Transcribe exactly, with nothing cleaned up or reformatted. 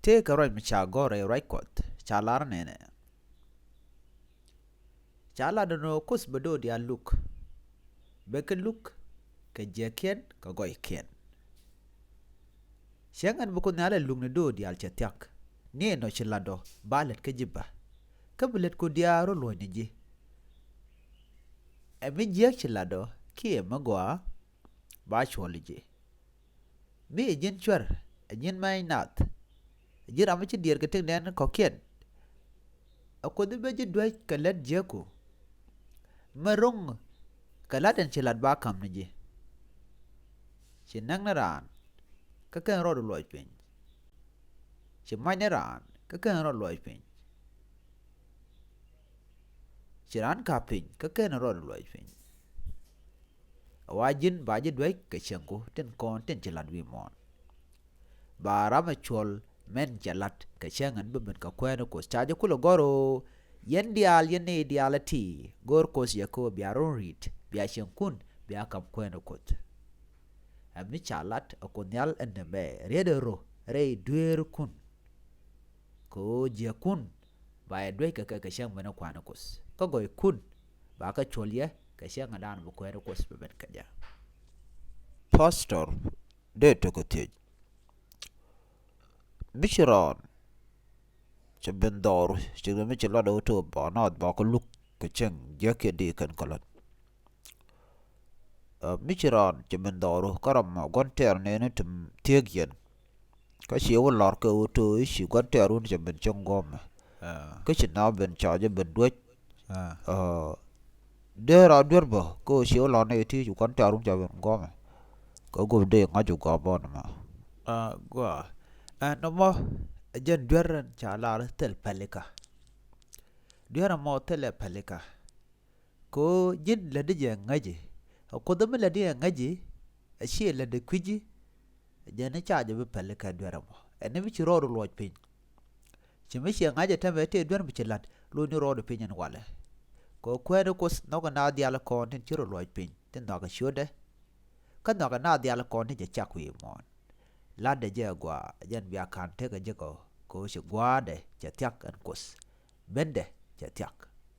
Tëëkɛ ruac mi ca gɔ̱r rɛy ruac Kuɔth ca lar nɛnɛ. Ca lat ɛn ɣöö Kuoth bɛ do̱r diaal luk, bɛ kɛ luk kɛ jiäkiɛn kɛ gɔɔykiɛn. Cäŋ ɛn bi Kuoth Nhial ɛ luk ni do̱r diaal cɛ thia̱k, ni ɛn ɔ ci lat ɔ ba lät kä ji̱ bä, kä bi lät ku diaal rɔ luɔ̱c ni ji̱. Ɛ mi jiääk ci lat ɔ kiɛ mi gɔaa ba cuɔl ji̱. Mi ɛ ji̱n cuɛr, ɛ ji̱n mɛny nath, ɛ ji̱n ram mi ci diɛɛr kɛ tiŋdɛn kɔ̱kiɛn. Ɛ Kuoth i̱ bɛ ji̱ duäc kɛ lät jiäku, mi ro̱ŋ kɛ lat ɛn ci lat ba ka̱m ni ji̱. Ci näk ni raan kä /ken rɔɔdu luɔc piny. Ci mac ni raan kä /ken rɔɔdu luɔc piny. Ci raan ka̱p piny kä /ken rɔɔdu luɔc piny. Ɛ wa ji̱n ba ji̱ duäc kɛ cäŋku tin kɔn tin ci lat wi̱i̱ muɔ̱ɔ̱n. Ba ram ɛ cuɔl mɛn cɛ lat kɛ cäŋ ɛn bi ben kɛ kuɛɛni Kuɔth. Ca jɛ kulɛ gɔ̱r ɣöö yɛn diaal, yɛn nɛy diaal ɛ ti, go̱o̱r Kuoth yɛ kɛ ɣöö bia run ri̱t, bia cieŋkun bia ka̱m kuɛɛni Kuɔth. Ɛ mi ca lat ɛ Kuoth Nhial ɛn nɛmɛ, riet ɛ rɔ rɛy dueerikun, kɛ ɣöö jiäkun ba yɛ duäc kɛ kɛ kɛ cäŋ ben ɛ kuɛɛni Kuɔth, kä gɔɔykun ba kɛ cuɔl yɛ kɛ cäŋ ɛ daan bi kuɛɛni Kuɔth bi ben kɛ jɛ. Pastor, dee tekɛ thiec. Mi ci raan cɛ ben dhɔr, ci mi ci lat ɣöö te ba naath ba kɛ luk kɛ cäŋ jiäkiɛn di kɛn kɛ lat. Ɛ, mi ci raan cɛ ben dhɔr kä ram ma gua̱n tɛɛr nɛɛni ti thiek yɛn. Kä ci wä lar kɛ ɣöö te i̱ ci gua̱n tɛɛr wun cɛ ben cieŋ gɔmɛ. Kä ci na ben ca jɛ ben duäc. Ɛ, dee ra duer bä kɛ ɣöö ci wä lar ni ti ci gua̱n tɛɛr wun cɛ ben gɔmɛ. Kɛ gup dee ŋa̱c jɛ gɔaa bä nɔmɔ. Ɛ, gɔaa. Ɛ, nɔmɔ ɛ jɛn duer ɛn ca lar thil pälikä. Duer ɛmɔ thilɛ pälikä. Kɛ ɣöö ji̱n lätdi jɛ ŋäci. Ɛ Kuoth mi lätdi jɛ ŋäci, ɛ ciɛ lätdi kui̱ci. Jɛn i̱ ca jɛ bi pälikä duer ɛmɔ. Ɛn ni mi ci rɔɔdu luɔc piny. Ci mi ciɛ ŋa̱c ɛ täämɛ tëë duer mi ci la̱t, lo̱c ni rɔɔdu piny ɛn walɛ. Kɛ ɣöö kuɛɛni Kuoth nhɔkɛ naath diaal kɔn tin ci rɔ luɔc piny, tin nhɔakɛ ciötdɛ. Kä nhɔakɛ naath diaal kɔn tin cɛ cak wi̱i̱ muɔ̱ɔ̱n. La̱tdɛ jɛ ɛ gɔaa, jɛn bia ka̱n tekɛ jek ɔ, kɛ ɣöö ci gua̱a̱thdɛ cɛ thia̱k ɛn Kuoth. Bendɛ cɛ thia̱k.